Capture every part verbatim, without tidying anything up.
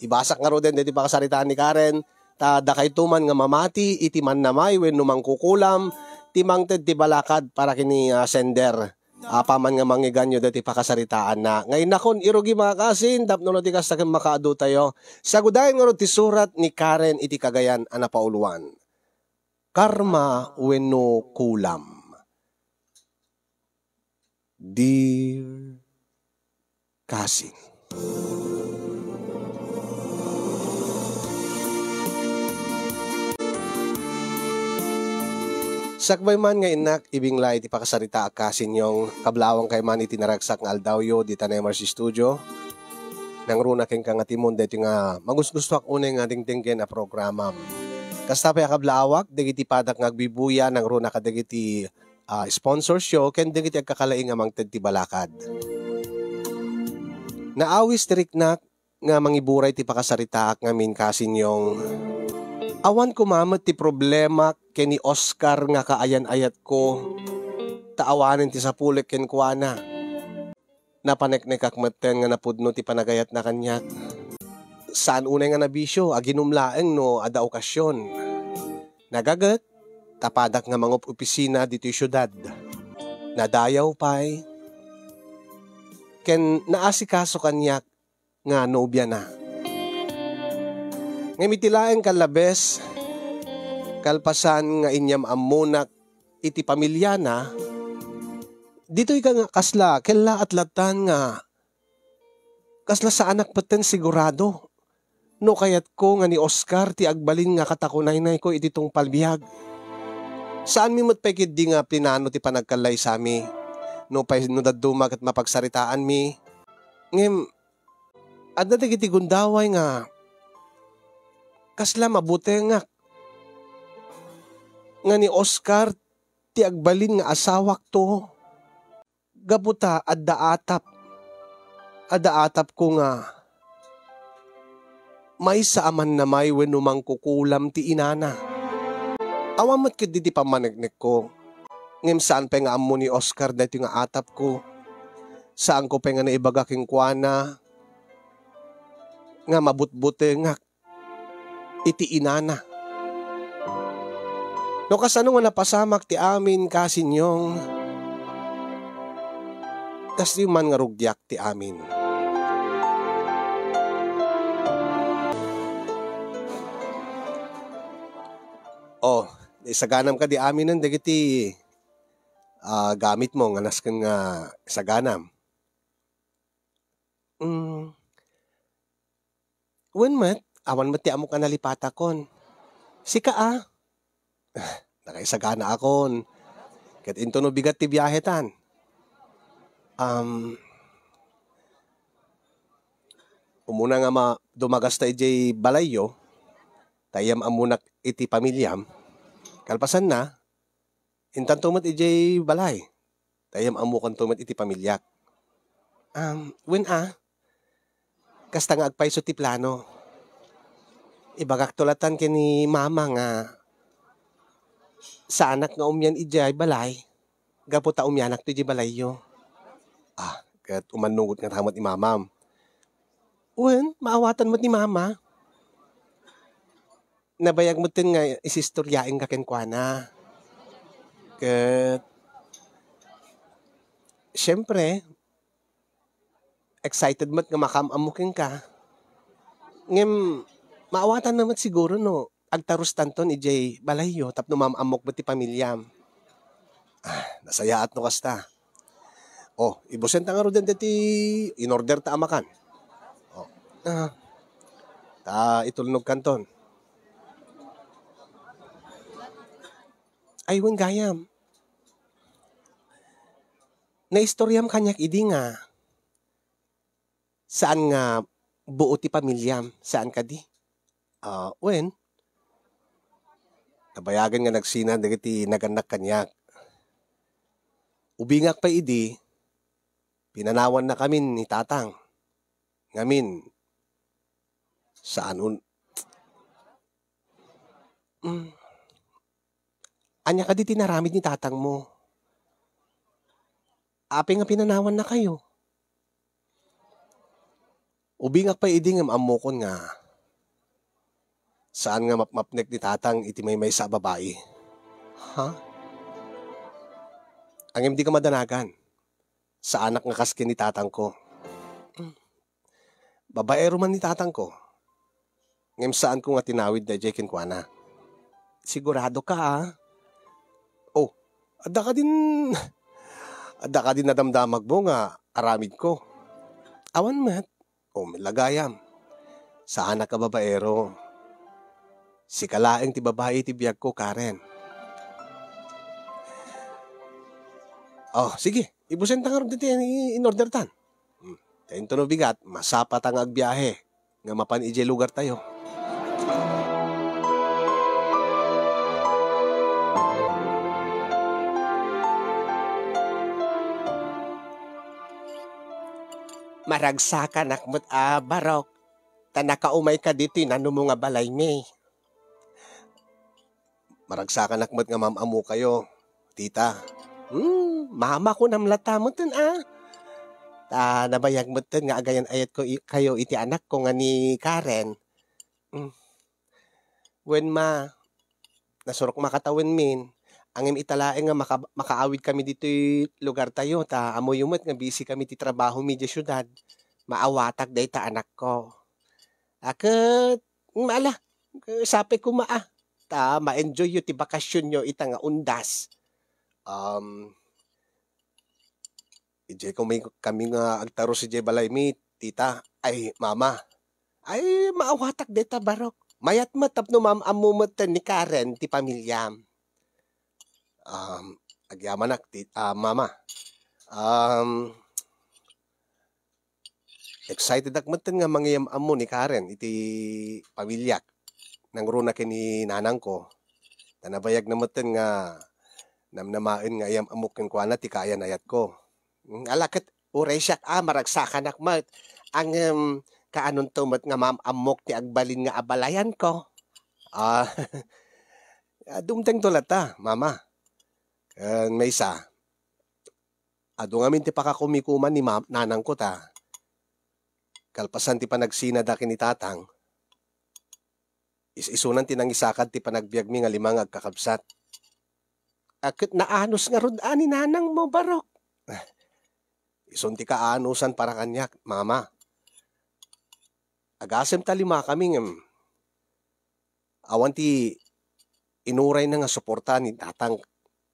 Ibasak ngaruden daytoy pakasaritaan ni Karen, ta dakayto man nga mamati iti mannamay wenno mangkukulam ti mangted ti balakad para ken ni, ah, sender. Apaman nga mangngeganyo daytoy pakasaritaanna. Nga innakon, irugi, mga kasin, tapno no di kasta ken makaadutayo. Sagudayen ngarud ti surat ni Karen iti Cagayan a napauluan. Karma wenno kulam. Dear kasin. Sakbay man nga innak, ibingla iti pakasaritaak, kasin Yong, kablaawangkayo man iti naragsak nga aldawyo dita Nemars Studio. Nangruna kenka nga timon daytoy nga magusgustoak unay nga dengdenggen a programam. Kasta pay a kablaawak, dagiti padak nga agbibuya, nangruna kadagiti ah, sponsors yo ken dagiti agkakalaing a mangted ti balakad. Naawis ti riknak nga mangiburay ti pakasaritaak ngamin, kasin Yong. Awan koma met ti problemak ken ni Oscar nga kaayan-ayatko, ta awanen ti sapulek kenkuana. Napaneknekak metten nga napudno ti panagayatna kaniak. Saan unay nga nabisio, aginum laeng no adda okasion. Nagaget, ta padak nga mangup-opisina ditoy siudad. Nadayaw pay, ken naasikaso kaniak nga nobiana. Ngem iti laeng kallabes, kalpasan nga inyam-ammonak iti pamiliana, ditoy ka nga kasla kellaat lattan nga kasla saanak metten sigurado no kayatko nga ni Oscar ti agbalin nga katakunaynayko iti tungpal biag. Saanmi met pay ketdi nga pinano ti panagkallaysami, no pay, no dadduma ket mapagsaritaanmi. Ngem adda dagiti gundaway nga kasla mabutengak nga ni Oscar ti agbalin nga asawakto, gapu ta adda atap. Adda atapko nga maysa a mannamay wenno mangkukulam ti inana. Awan met ketdi ti pammaneknekko. Ngem saan pay nga ammo ni Oscar daytoy nga atapko. Saanko pay nga naibaga kenkuana nga mabutbutengak iti inana. No kasano nga napasamak ti amin, kasin Yong, kasdiyo man nga rugiak ti amin. Oh, isaganam kadi aminen dagiti, ah, gamitmo nga nasken nga isaganam. Mm. Wen met, awan met ti ammok a nalipatakon. Sika a? Nakaisaganaakon. Ket intono bigat ti biahetan. Um, umuna nga ma-, dumagasta idiay balayyo, ta inyam-ammonak iti pamiliam. Kalpasanna, intanto met idiay balay, ta inyam-ammokanto met iti pamiliak. Um, wen a, kasta nga agpayso ti plano. Ibagakto lattan ken ni Mama nga saanak nga umian idiay balay, gapu ta umianakto idiay balayyo. Ah, ket umannugot ngata met ni Mamam. Wen, maawatan met ni Mama. Nabayag metten nga isistoriaenka kenkuana. Ket, siempre, excited met nga makaam-ammo kenka. Ngem, maawatanna met siguro no agtarustanton idiay balayyo tapno maam-ammok met ti pamiliam. Ah, nasayaat no kasta. Oh, ibusenta ngaruden deti inorderta a makan. Oh. Ah. Ta itulnogkanton. Ay, wen gayam. Naistoriam kaniak idi nga saan nga buo ti pamiliam, saan kadi? Ah, wen, nabayagen nga nagsina dagiti nagannak kaniak. Ubingak pay idi, pinanawannakamin ni tatang. Ngamin, saan un-, mm, ania kadi ti naramid ni tatangmo? Apay nga pinanawannakayo? Ubingak pay idi ngem ammokon nga saan nga mapmapnek ni tatang iti maymaysa a babai. Ha? Ngem dika madanagan. Saanak nga kas ken ni tatangko. Babaero man ni tatangko. Ngem saanko nga tinawid daydiay kenkuana. Sigurado ka, ah? Oh, adda kadin, adda kadin nadamdamagmo nga aramidko? Awan met. Oh, met la gayam. Saanak a babaero. Sika laeng ti babai iti biagko, Karen. Oh, sige. Ibusenta ngarud daytoy in-ordertan. Hmm. Ta intono bigat, masapata nga agbiahe nga mapan idiay lugartayo. Maragsakanak met a barok, ta nakaumayka ditoy nanumo nga balaymi. Maragsakanak met nga maam-ammokayo, tita. Hmm, mama ko namlata metten, ah. Ta nabayag metten nga agayan-ayatko i-, kayo iti anakko nga ni Karen. Hmm. Wen, ma, nasurok makatawen min. Angem ita laeng nga maka-, makaawid kami ditoy lugartayo, ta ammoyo met nga busy kami ti trabaho mi diay siudad. Maawatak dayta anakko. A ket, mm, ala, sapay koma a, ta ma-enjoyyo ti bakasionyo ita nga undas. Um, idiay kami, kami nga agtarus idiay balaymi, tita, ay, mama. Ay, maawatak dayta barok. Mayat met tapno maam-ammo metten ni Karen ti pamiliam. Um, agyamanak, ti-, ah, mama. Um, Excitedak metten nga mangiyam-ammo ni Karen iti pamiliak. Nangruna ken ni nanangko. Ta nabayagna metten nga namnamaen nga iyam-ammok kenkuana ti kaayan-ayatko. Mm, ala ket uray siak a, maragsakanak met. Ngem, kaanonto met nga maam-ammok ti agbalin nga abalayanko? Ah, dumtengto latta, mama. Ken maysa, adu ngamin ti pakakumikuman ni ma-, nanangko ta kalpasan ti panagsinada ken ni tatang, is-isunan ti nangisakad ti panagbiagmi nga lima nga agkakabsat. A ket naanus ngarud a ni nanangmo, barok. Isun ti kaanusan para kaniak, mama. Agasem ta limakami ngem awan ti inurayna nga suporta ni tatang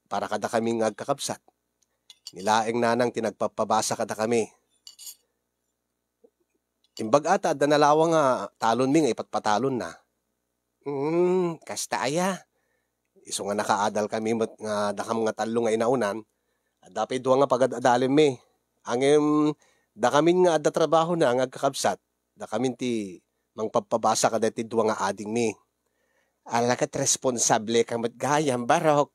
para kadakami nga agkakabsat. Ni laeng nanang ti nagpapabasa kadakami. Imbag a ta adda nalawa nga talonmi nga ipatpatalonna. Hmm, kasta aya. Isu nga nakaadal kami met nga dakam nga tallo nga inaonan, adda pay dua nga pagad-adalemmi. Ngem dakamin nga adda trabahona nga agkakabsat, dakamin ti mangpabpabasa kadaytoy dua nga adingmi. Ala ket responsableka met gayam, barok.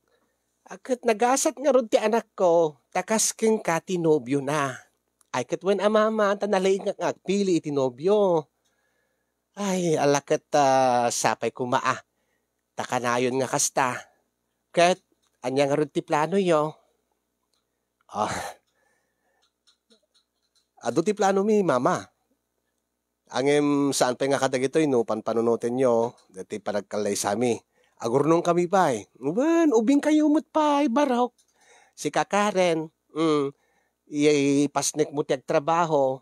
A ket nagasat ngarud ti anakko, ta kas kenka ti nobiona. Ay ket wen a mama, ta nalaingak nga agpili iti nobio. Ay, ala ket, ah, sapay koma a, ta kanayon nga kasta. Ket ania ngarud ti planoyo? Ah, adu ti planomi, mama. Ngem saan pay nga kadagitoy no panpanunotenyo daytoy panagkallaysami. Agurnongkami pay. Wen, ubingkayo met pay, barok. Sika Karen, mm, ipasnekmo ti agtrabaho.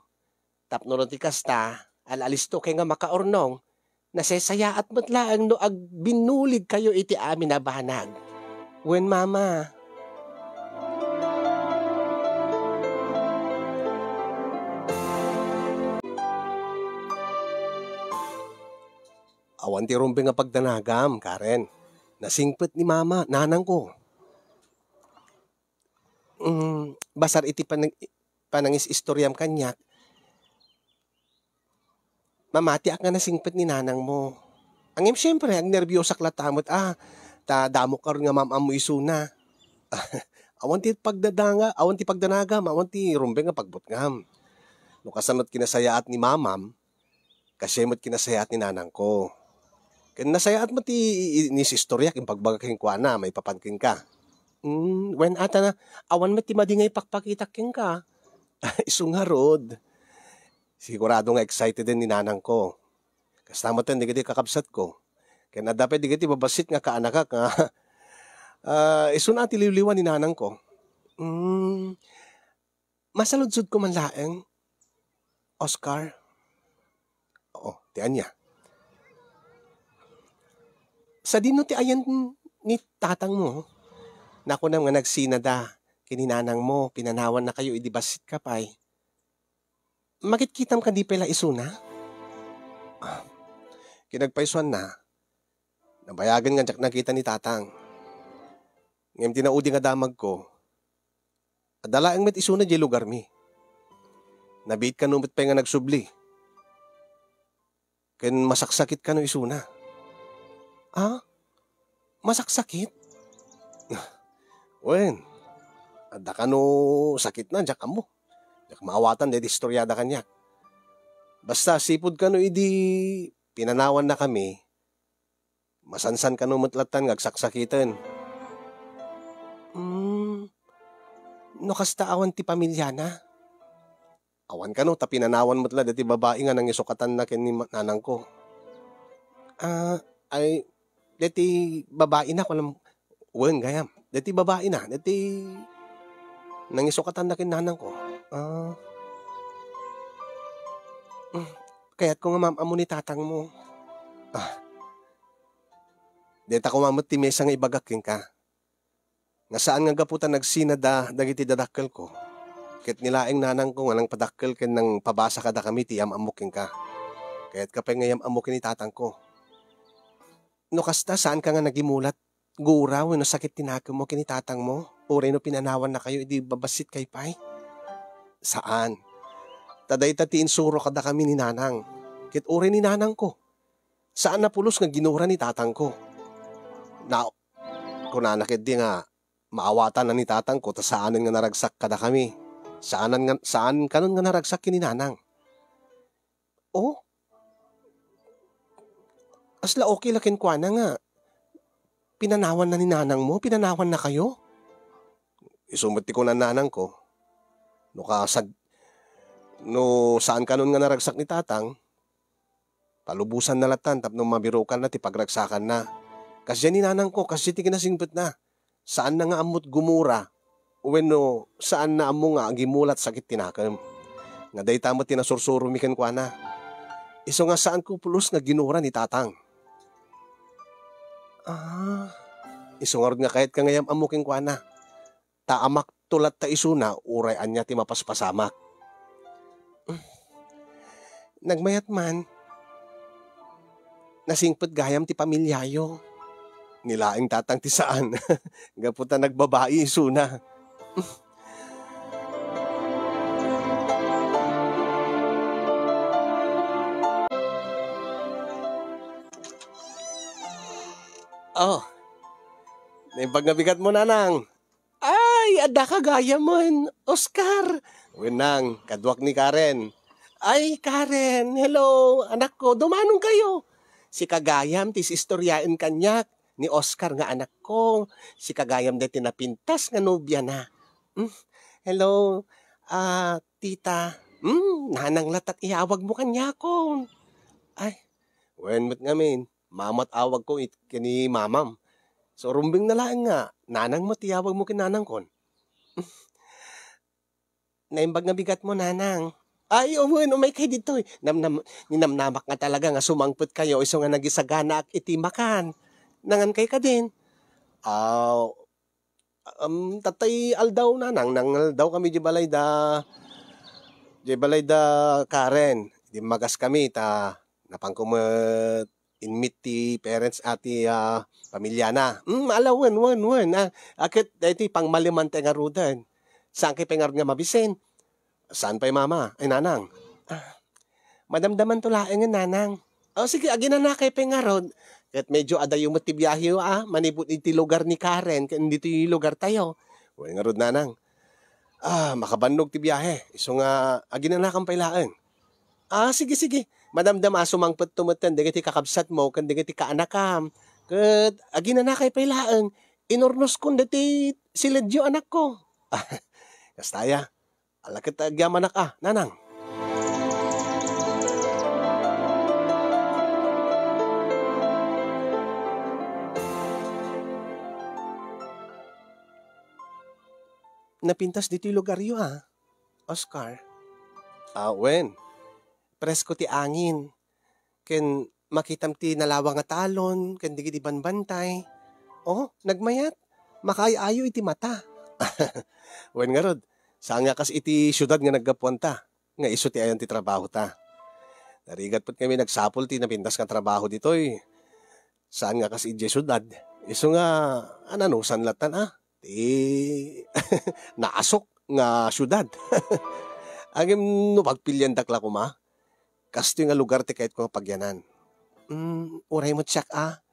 Tapno no ti kasta, al-alistokay nga makaurnong, nasaysayaat met laeng no agbinnuligkayo iti amin a banag. Wen, mama. Awan ti rumbeng a pagdanagam, Karen. Nasingpet ni mama, nanangko. Mm, basar iti panag-, panangis-istoriam kaniak, mamatiak nga nasingpet ni nanangmo. Ngem siempre, agnerbiosak latta met, ah, ta damok ngarud nga maam-ammo isuna. Awan ti pagdadanga, awan ti pagdanagam, awan ti rumbeng nga pagbutngam. No kasano ti kinasayaat ni mamam, kasdiay met kinasayaat ni nanangko. Ken nasayaat met ti i-, i-, inisistoriak, impagbaga kenkuana, maipapan kenka. Mm, wen ata na, awan met ti madi nga ipakpakitak kenka. Isu ngarud. Sigurado nga excited ni nanangko. Kasta met dagiti kakabsatko. Ken adda pay dagiti babassit nga kaanakak nga, ah, isuna ti liwliwa ni nanangko. Mm, masaludsodko man laeng, Oscar. Oo, ti ania? Sadino ti ayan ni tatangmo? Nakunam nga nagsinada ken ni nanangmo, pinanawannakayo idi bassit ka pay. Makitkitam kadi pay la isuna? Ah, kinagpaysuanna, nabayagen nga diak nakita ni tatang. Ngem ti naudi nga damagko, adda laeng met isuna diay lugarmi. Nabiit kano met pay nga nagsubli. Ken masaksakit kano isuna. Ah? Masaksakit? Wen, adda kano sakitna, diak ammo. Diak maawatan daydi istoriada kaniak. Basta, sipud kano idi pinanawannakami, masansan kano met lattan nga agsaksakiten. Hmm, no kasta, awan ti pamiliana? Awan kano, ta pinanawan met la daytoy babai nga nangisukatanna ken ni ma-, nanangko. Ah, ay, daytoy babaina, kunam, wen, gayam. Daytoy babaina, daytoy nangisukatanna ken nanangko. Ah. Hmm, kayatko nga maam-ammo ni tatangmo. Ah. Dayta koma met ti maysa nga ibagak kenka. Nga saan nga gapu ta nagsinada dagiti dadakkelko, ket ni laeng nanangko nga nangpadakkel ken nangpabasa kadakami ti yam-ammok kenka. Kayatka pay nga yam-ammo ken ni tatangko. No kasta, saanka nga nagimulat, gura, wenno sakit ti nakemmo ken ni tatangmo, uray no pinanawannakayo idi babassit kay pay? Saan. Ta dayta ti insuro kadakami ni nanang, ket uray ni nanangko. Saan a pulos nga ginura ni tatangko. Na, kunana ketdi nga maawatan a ni tatangko ta saanen nga naragsak kadakami. Saanan nga, saan kanon nga naragsak ken ni nanang. Oh? Kasla okay la kenkuana nga pinanawanna ni nanangmo, pinanawannakayo? Isu met ti kunan nanangko. No kasag-, no saan kanon nga naragsak ni tatang, palubosanna lattan tapno mabirukanna ti pagragsakanna. Kasdiay ni nanangko, kasdiay ti kinasingpetna. Saanna nga ammot gumura, wenno saanna ammo nga agimulat sakit ti nakem. Nga dayta met ti nasursuromi kenkuana. Isu nga saanko pulos nga ginura ni tatang. Ah, isu ngarud nga kayatka nga yam-ammo kenkuana. Ta amakto latta isuna uray ania ti mapaspasamak. Nagmayat man, nasingpet gayam ti pamiliayo. Ni laeng tatang ti saan, gapu ta nagbabai isuna. Oh, naimbag nga bigatmo, nanang. Ay, adda ka gayamen, Oscar. Wen, nang, kaduak ni Karen. Ay, Karen, hello, anakko, dumanon kayo. Sika gayam ti istoryaen kaniak ni Oscar nga anakko. Sika gayam daytoy napintas nga nobiana. Mm, hello, ah, tita. Mm, nanang latta ti iawagmo kaniakon. Ay, wen met ngamin. Mama ti awagko it-, ken ni mamam. So, rumbeng na laeng nga, nanang met ti awagmo ken nanangkon. Naimbag nga bigatmo, nanang. Ay, wen, umaykay ditoy. Namnam-, ninamnamak nga talaga nga sumangpet kayo isu nga nagisaganaak iti makan. Nangan kay kadin? Ah, Um, tatay aldaw, nanang, nangaldaw kami di balay da, di balay da Karen. Dimmagas kami, ta napanko met in-meet ti parents a ti, ah, pamilyana. Mm, ala, wen, wen, wen. Ah, a ket daytoy pangmaliman ti ngaruden. Saan kay pay ngarud nga mabisin? Saan pay, mama? Ay, nanang. Ah, madamdaman to laengen, nanang. O, sige, aginana kay pay ngarud. Ket medyo adayo met ti biaheyo, a, manipud iti lugar ni Karen, ken ditoy lugar tayo. Wen ngarud, nanang. Ah, makabannog ti biahe. Isu nga, aginanakan pay laeng. Ah, sige, sige. Madamdama a sumangpetto metten dagiti kakabsatmo ken dagiti kaanakam. Ket aginana kay pay laeng, inurnoskon dagiti siledyo, anakko. Kasta aya. Ala ket agyamanak a, nanang. napintas ditoy lugaryo, a, Oscar. Ah, wen. Presko ti angin. Ken makitam ti nalawa nga talon, ken dagiti banbantay. O, nagmayat. Makaay-ayo iti mata. Wen ngarud, saan nga kas iti siudad nga naggapuanta, nga isu ti ayan ti trabahota. Narigat met ngamin agsapul ti napintas nga trabaho ditoy. Saan nga kas idiay siudad. Isu nga, ananusan lattan, a. Ti naasok nga siudad. Ngem no pagpiliandak la koma, kastoy nga lugar ti kayatko nga pagyanan. Mm, uray met siak, a.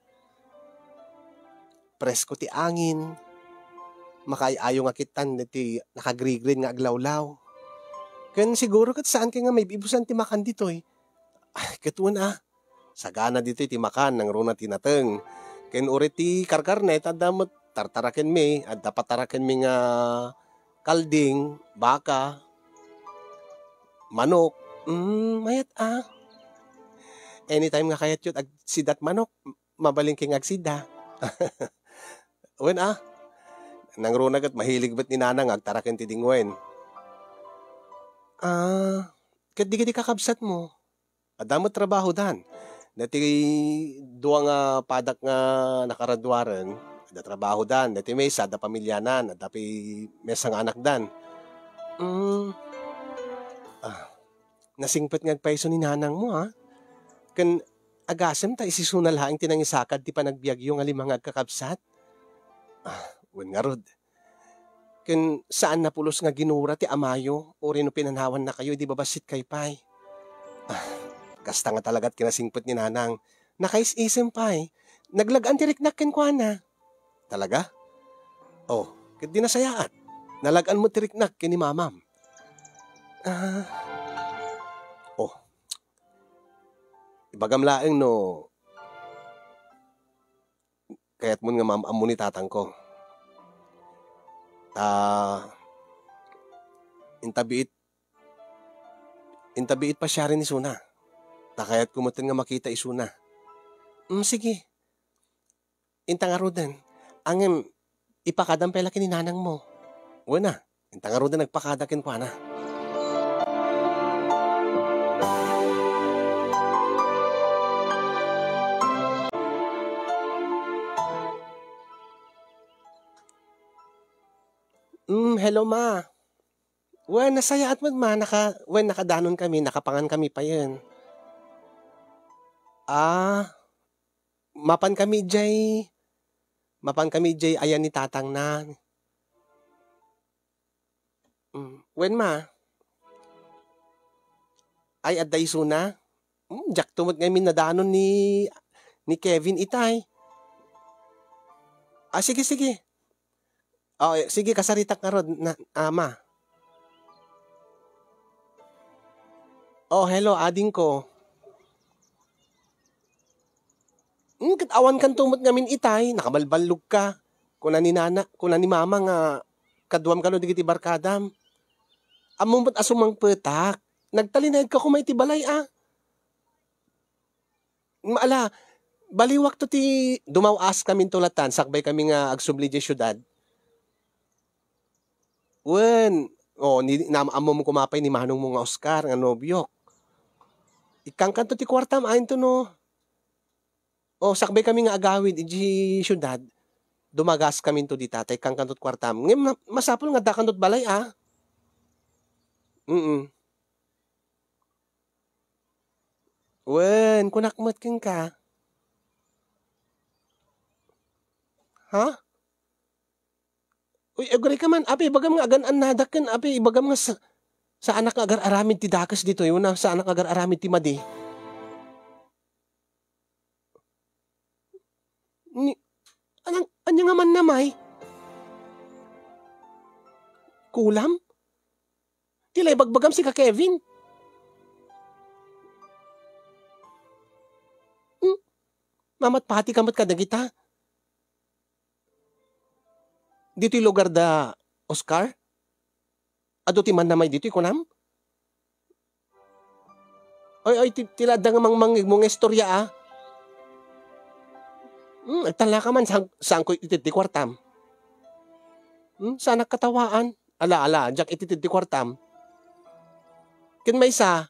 Presko ti angin. Makaay-ayo nga kitan ti nakagrigrin nga aglawlaw. Ken siguro ket saan kay nga maibibusan ti makan ditoy. Ay, ket wen, a. Sagana ditoy ti makan, nangruna ti nateng. Ken uray ti karkarne, adda met tartarakenmi, adda patarakenmi nga kalding, baka, manok. Mm, mayat, a. Anytime nga kayatyo agsidat manok, mabalin kay nga agsida. Wen, a. Nangruna ket mahilig met ni Nanang nga agtaraken ti dingwen. Ah, ket dagiti kakabsatmo, adda met trabahodan. Dati dua nga padak nga nakaraduaren, adda trabahodan. Dati maysa, adda pamilianan, adda pay maysa nga anakdan. Mm. Ah, nasingpet nga agpayso ni nanangmo, a. Ken agasem ta isisuna laeng ti nangisakad ti panagbiagyo nga lima nga agkakabsat. Ah, wen ngarud. Ken saan napulos nga ginura ti amayo, uray no pinanawannakayo idi babassit kay pay. Ah, kasta nga talagat kinasingpet ni Nanang. Nakais-isem pay. Naglag-an ti riknak kenkuana. Talaga? Oh, ket di nasayaat. Nalag-an met ti riknak ken ni Mamam. Ah. Oh. Ibagam laeng no kayatmon nga maam-ammo ni tatangko. Ta, intabiit, intabiit pasiaren isuna. Ta kayatko metten nga makita isuna. Mm, sige. Inta ngaruden. Ngem, ipakadam pay la ken ni nanangmo. Wen a, inta ngaruden agpakada kenkuana. Mm, hello, ma. Wen, nasayaat met, ma. Naka-, wen, nakadanon kami, nakapangan kami payen. Ah, mapan kami idiay, mapan kami idiay ayan ni tatangna. Mm, wen, ma? Ay, adda isuna? Mm, diakto met ngamin nadanon ni, ni Kevin itay. Ah, sige, sige. Oh, eh, sige, kasaritak ngarud, na, ama. Oh, hello, adingko. Hmm, ket awankanto met ngamin itay, nakabalballogka. Kuna ni nana, kuna ni mama nga kaduam kano dagiti barkadam. Ammom met a sumangpetak. Nagtalinaedka koma iti balay, a. Ma-, ala, baliwakto ti dumaw-askaminto latan, sakbay kami nga agsubli diay siudad. Wen, o, ni, nam-, ammom koma pay ni manongmo nga Oscar nga nobiok. Ikkankanto ti kuartam, aynto no. O, sakbay kami nga agawid idiay siudad, dumagaskaminto dita, ta ikkankanto ti kuartam. Ngem na-, masapul nga addakanto ti balay, a. Mm. Wen, kunak met kenka. Ha? Uy, agrika man, apay ibagam nga agan-annadak ken, apay ibagam nga sa-, saanak nga agar-aramid ti dakes ditoy, wenno saanak nga agar-aramid ti madi. Ni, anang, ania nga mannamay? Kulam? Ti la ibagbagam sika, Kevin? Hmm? Mamatpatika met kadagita? Ditoy lugar da Oscar? Adu ti mannamay ditoy, kunam? Oy, oy, ti, ti la adda nga mangmangngegmo nga istorya, a. Hmm, agtallaka man, saan, saanko iteddi kuartam? Hmm, saanak katawaan. Ala, ala, diak ititid ti kuartam. Ken maysa,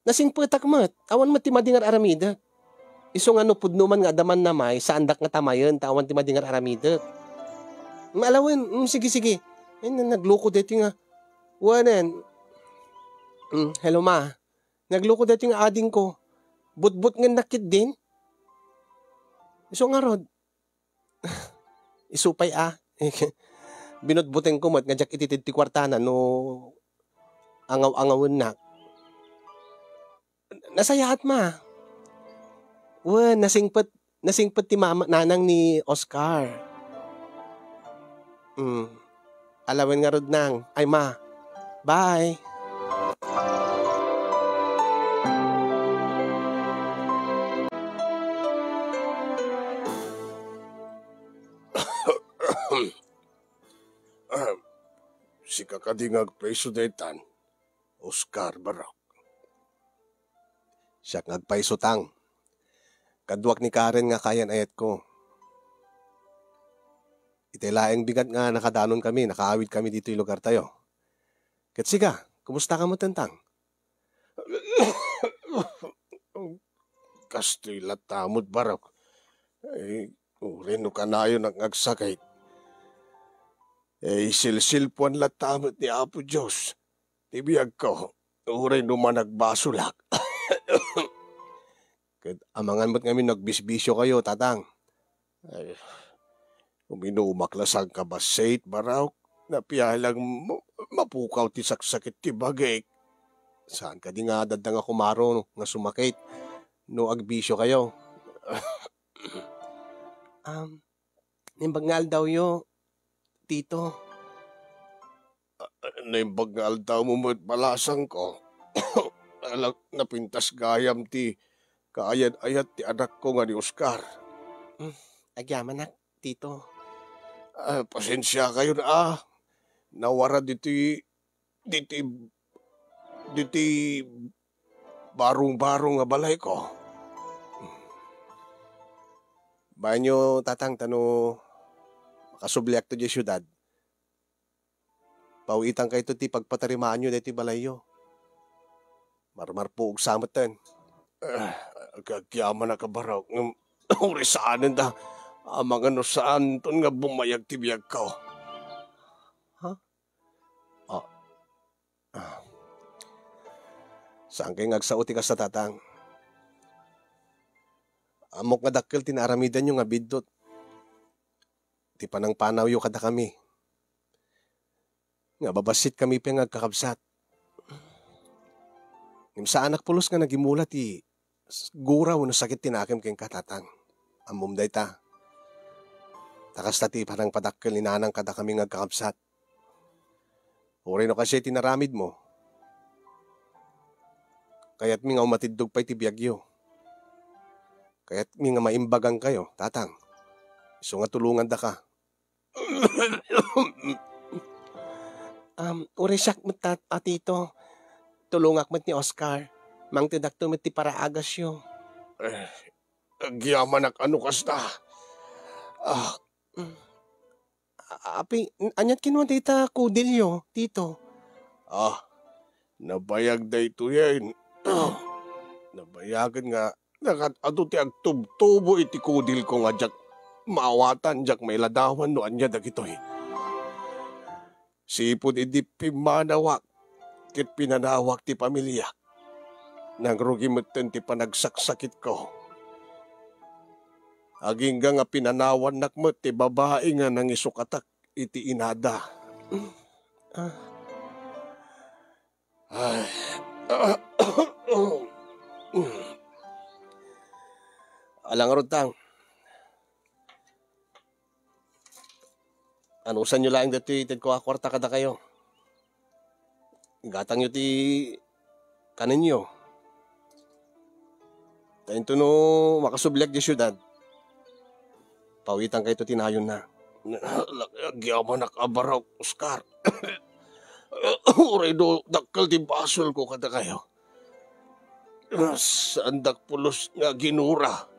nasingpetak met, awan met ti madi nga ar-aramidek. Isu nga no pudno man nga adda mannamay, saandak nga tamayen, ta awan ti madi nga ar-aramidek. Mm, alawen, mm, sige, sige. Ay, na-, nagloko daytoy nga. Wanen. Mm, hello, ma. Nagloko daytoy nga adingko. Butbutngennak ketdin. Isu ngarud. Isu pay a. Binutbutengko met nga diak ititid ti kuartana no angaw-angawennak. Nasayaat, ma. Wen, nasingpet, nasingpet ti mama, nanang ni Oscar. Hmm. Alawen ngarud, nang. Ay, ma. Bye. Sika kadi nga agpayso daytan, Oscar, barok? Siak nga agpayso, tang. Kaduak ni Karen nga kaayan-ayatko. Itay laeng bigat nga nakadanon kami, nakaawid kami ditoy lugar tayo. Ket sika, kumusta ka met, tang? Kastoy latta met, barok. Ay, uray no kanayon nga agsakit. Ay, silsilpuan latta met ni Apo Dios ti biagko. Uray no managbasolak. Ket amangan met ngamin no agbisbisiokayo, tatang. Ay, uminumak la sangkabassit, barok. Napialang ma-, mapukaw ti saksakit ti bagik. Saan kadi nga adda nga kumaro nga sumakit no agbisiokayo? Um, naimbag nga aldawyo, Tito. Ah, naimbag nga aldawmo met, balasangko. Ala, napintas gayam ti kaayan-ayat ti anakko nga ni Oscar. Mm, agyamanak, Tito. Ah, pasensiakayon a. Nawara ditoy, ditoy, ditoy barung-barung nga balayko. Baenyo, tatang, ta no makasubliakto diay siudad, paw-itankayto ti pagpatarimaanyo daytoy balayyo. Marmarpuog sa metten. Ah, agyamanak a barok, ngem uray saanen da. Amangan no saanton nga bumayag ti biagko. Ha? Ah. Ah. Saankay nga agsao ti kasta, tatang. Ammok nga dakkel ti naaramidanyo nga biddut ti panangpanawyo kadakami. Nga babassit kami pay nga agkakabsat. Ngem saanak pulos nga nagimula ti s-, gura wenno sakit ti nakem kenka, tatang. Ammom dayta. Ta kasta ti panangpadakkel ni nanang kadakami nga agkakabsat. Uray no kasdiay ti naramidmo, kayatmi nga umatiddog pay ti biagyo. Kayatmi nga maimbagankayo, tatang. Isu nga tulongandaka. Um, uray siak met, tat-, a, Tito. Tulongak met ni Oscar. Mangtedakto met ti paraagasyo. Eh, agyamanak a no kasta. Ah. Mm. A-, apay, n-, aniat kenkuana dayta kudilyo, Tito? Ah, nabayag daytoyen. Nabayagen nga nakat-adu ti agtubtubo iti kudilko nga diak maawatan, diak mailadawan no ania dagitoy. Sipud idi pimmanawak ket pinanawak ti pamiliak, nangrugi metten ti panagsaksakitko. Agingga nga pinanawannak met ti babai nga nangisukatak iti inada. Ah. Ay. Ala ngarud, tang. Anusanyo laeng daytoy itedko a kuarta kadakayo. Igatangyo ti kanenyo. Ta intono makasubliak diay siudad, pawitankayto ti nayonna. Agyamanak a barok, Oscar. Uray no dakkel ti basolko kadakayo. Saandak pulos nga ginura.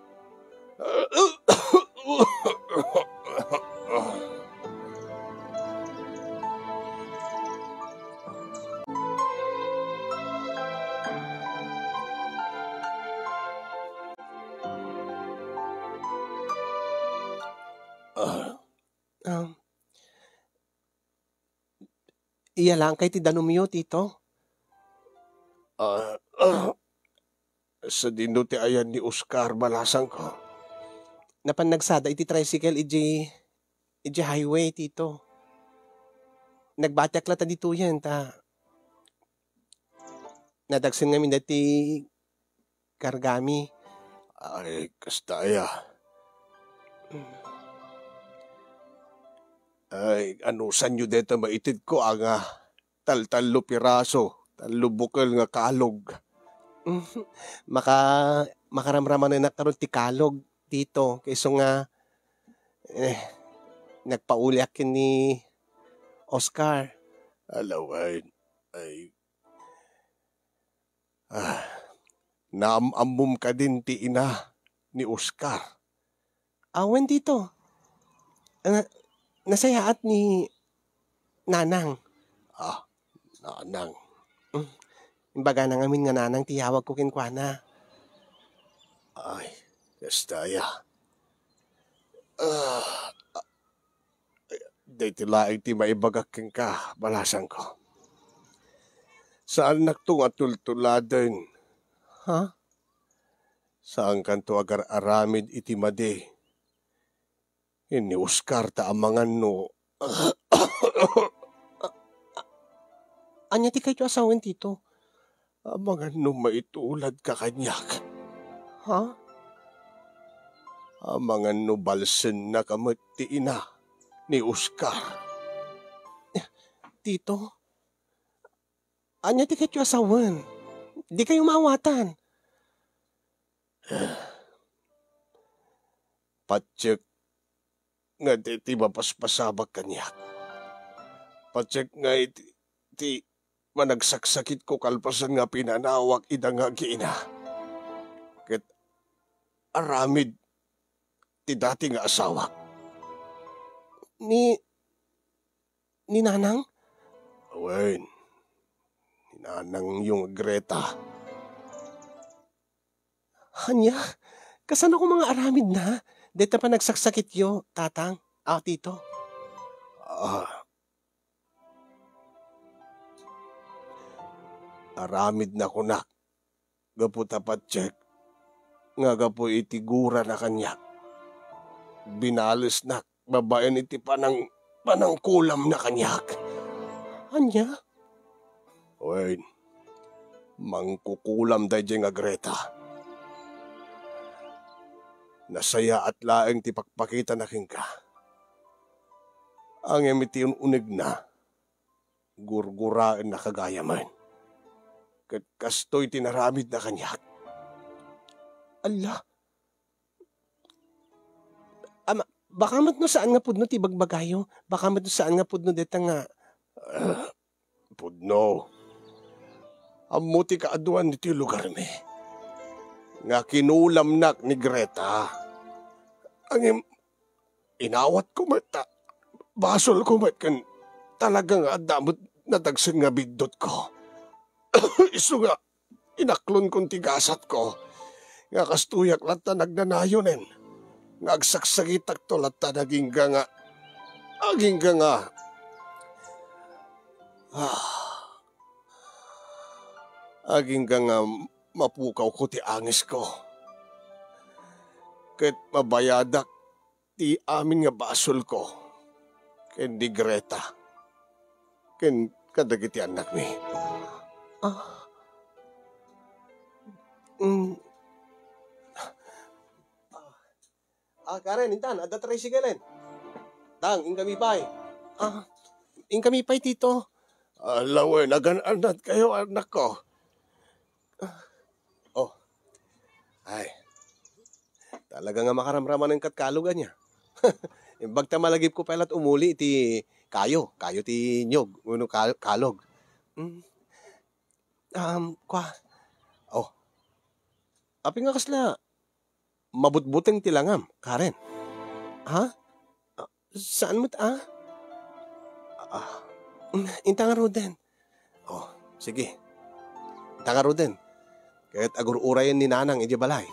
Ah, ah, iya lang kay ti danumyo, Tito? Ah, ah, sadino ti ayan ni Oscar, balasangko? Napan nagsada iti tricycle iji, iji highway, Tito. Nagbatiak la ta ditoyen, ta nadagsen ngamin dati kargami. Ay, kasta aya. Ay, anusanyo deta maitedko a nga taltallo piraso, tallo bukel nga kalog. Maka-, makaramramanenak karon ti kalog, Tito, kayso nga, eh, nagpauliak ken ni Oscar. Alawen, ay, Ah, naam-ammom kadin ti ina ni Oscar? Awen, Tito. Ah, nasayaat ni Nanang. Ah, Nanang. Mm. Imbagana ngamin nga Nanang ti yawagko kenkuana. Ay, kasta aya. Ah, Daytoy laeng ti maibagak kenka, balasangko. Saannakto nga tultuladen. Ha? Saankanto agar-aramid iti madi ken ni Oscar ta amangan no Ania ti kayto a sawen, Tito? Amangan no maituladka kaniak. Ha? Amangan no balsennaka met ti ina ni Oscar. Tito, ania ti kayto a sawen? Di kayo maawatan. Patiek nga ti, ti mapaspasabak kaniak. Patiek nga iti, ti managsaksakitko kalpasan nga pinanawak ida nga agina. Ket aramid ti dati nga asawak. Ni, ni Nanang? Awen, ni Nanangyo nga Greta. Ania? Kasano koma nga aramidna dayta panagsaksakityo, Tatang? Ah, Tito? Ah. Aramidna kunak, gapu ta patiek nga gapu iti gurana kaniak, binalesnak babaen iti panang-, panangkulamna kaniak. Ania? Wen, mangkukulam daydiay nga Greta. Nasayaat laeng ti pakpakitana kenka. Ngem iti un-unegna, gurguraenna gayam. Ket kastoy ti naramidna kaniak. Alla, Ama, baka met no saan nga pudno ti ibagbagayo. Baka met no saan nga pudno deta nga, ah, pudno. Ammo ti kaaduan ditoy lugarmi nga kinulamnak ni Greta. Ngem inawatko met ta basolko met ken talaga nga adda met nadagsen nga biddutko. Isu nga inaklonkon ti gasatko, nga kastoyak latta nagnanayonen, nga agsaksakitakto latta agingga nga, agingga nga, ah, agingga nga mapukawko ti angesko, ket mabayadak ti amin nga basolko ken ni Greta ken kadagiti annakmi. Ah. Mm. Ah, Karen, intan, adda tricycle-en. Tang, inkami pay. Ah, inkami pay, Tito. Ah, lawen, agan-annat kayo, annakko. Oh. Ay. Talaga nga makaramramanen kat Kalog ania. Imbag ta malagipko pay la't umuli iti kayo, kayo ti niyog, wenno kal-, Kalog. Mm. Um, kwa. Oh. Apay nga kasla mabutbuteng ti langam, Karen? Ha? Ah, saan met a? Ah, mm, inta ngaruden. Oh, sige. Inta ngaruden. Ket agur-urayen ni Nanang idiay balay.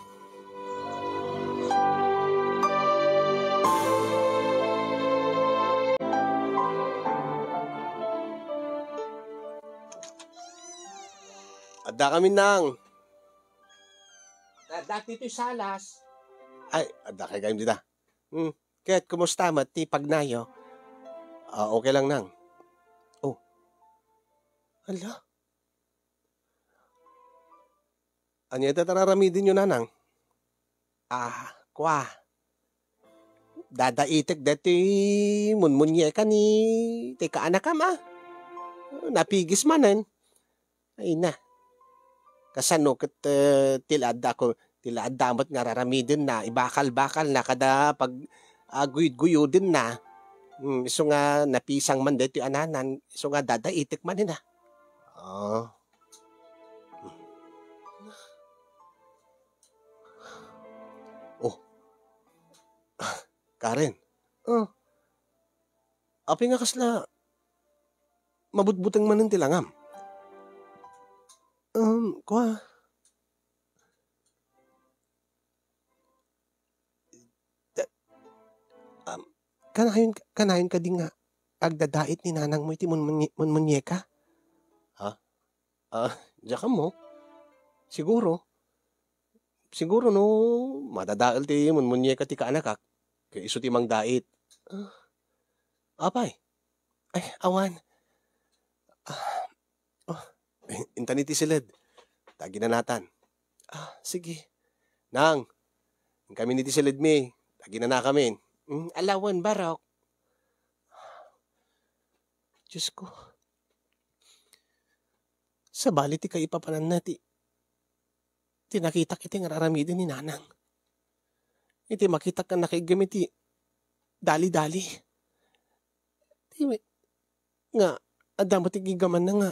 Dakami, Nang. Da-, dati ito'y salas. Ay, adda kay gayam dita. Hmm. Ket kumusta met ti pagnayo? Ah, okay lang, Nang. Oh. Hala? Ania ita ti ar-aramidenyo, Nanang? Ah, kua. Dadaitek daytoy munmunyeka ni ti kaanakam, a. Napigis manen. Ay na. Kasano ket, eh, ti la adda ko, ti la adda met nga ar-aramidenna, ibakal-bakalna kada pag-, ah, guyod-guyodenna. Hmm, isu nga napisang man daytoy a Nanang, isu nga dadaitek manen, a. Ah. Oh. Karen. Oh. Apay nga kasla mabutbuteng manen ti langam? Um, kua. Da-, um, kanayon, kanayon kadi nga agdadait ni nanangmo iti munmunye-, munmunyeka? Ha? Ah, diak ammo. Siguro. Siguro no madadael ti munmunyeka ti kaanakak, ket isu ti mangdait. Ah, apay? Ay, awan. Ah, oh, eh, intan iti siled. Ta aginanatan. Ah, sige. Nang, inkamin iti siledmi. Ta aginanakamin. Mm, alawen, barok. Diyos ko. Sabali ti kaipapananna ti, ti nakitak iti nga ar-aramiden ni Nanang. Iti makitak nga nakaiggem iti dali-dali. Ti, nga, adda met ti gigamanna nga,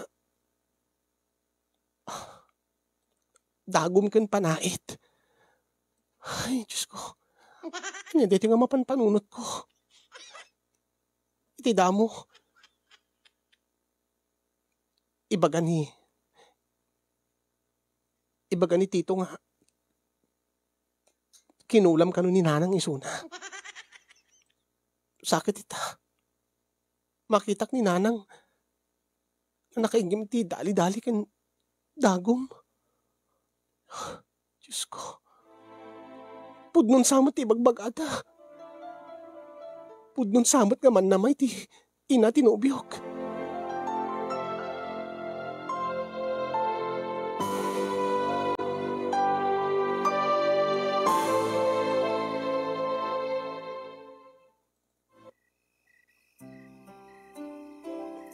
dagum ken panait. Ay, Diyos ko. Ania daytoy nga mapanpanunotko? Iti damo. Ibaga ni, ibaga ni Tito nga kinulam kano ni Nanang isuna. Sakit ita. Makitak ni Nanang nga nakaiggem ti dali-dali ken dagum. Diyos ko. Pudnon sa met ti ibagbagada. Pudnon sa met nga mannama iti ina ti nobiok.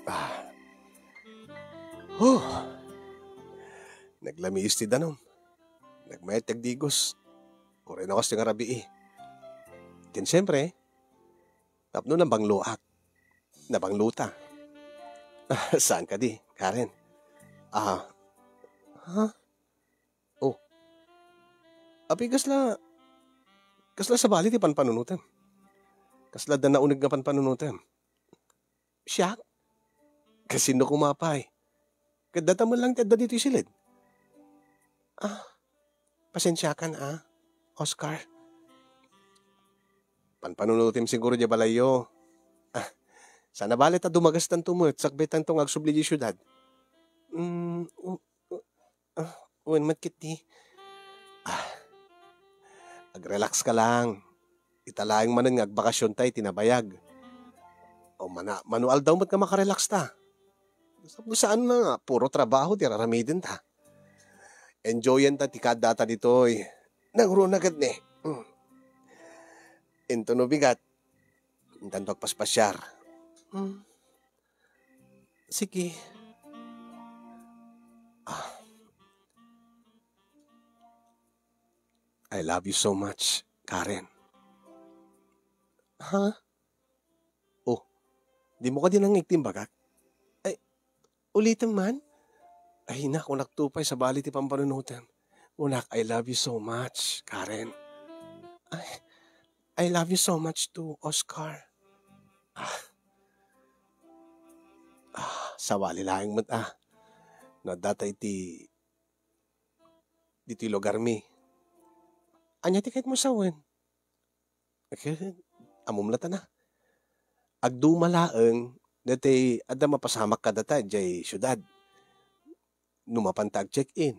Ah. Huh. Naglamiis ti danum. Nagmayat ti agdigos. Uray no kas ti nga rabii. Ken siempre, tapno nabangloak. Nabanglota. Saan kadi, Karen? Ah. Ha? Oh. Apay kasla, kasla sabali ti panpanunotem? Kasla adda nauneg nga panpanunotem? Siak? Kasino koma pay? Ket data met lang ti adda ditoy siled. Ah, pasensiakan, ah, Oscar. Panpanunotem siguro diay balayyo. Ah, saan a bale ta dumagastanto met, sakbay tanto nga agsubli diay siudad. Mm, u-, u-, Ah, wen met ketdi. Ah, agrelax ka lang. Ita laeng manen nga agbakasionta iti nabayag. O mana-, mano aldaw met nga makarelax ta. Tapno saan nga puro trabaho ti ar-aramidenta. Enjoyenta ti kaaddata ditoy. Nangruna ketdi. Mm. Intono bigat, intanto agpaspasiar. Mm. Sige. Ah. I love you so much, Karen. Ha? Oh, dimo kadi nangngeg ti imbagak? Ay, ulitem man? Ay, na, kunakto pay, sabali ti pampanunotem. Kunak, "I love you so much, Karen." Ay, "I love you so much too, Oscar." Ah. Ah, sabali laeng met, ah. No adda ta iti, ditoy lugarmi. Ania ti kayatmo sawen? Ket, ammom latta na. Agduma laeng, daytoy adda mapasamak kadata idiay siudad. no mapanta ag-check-in.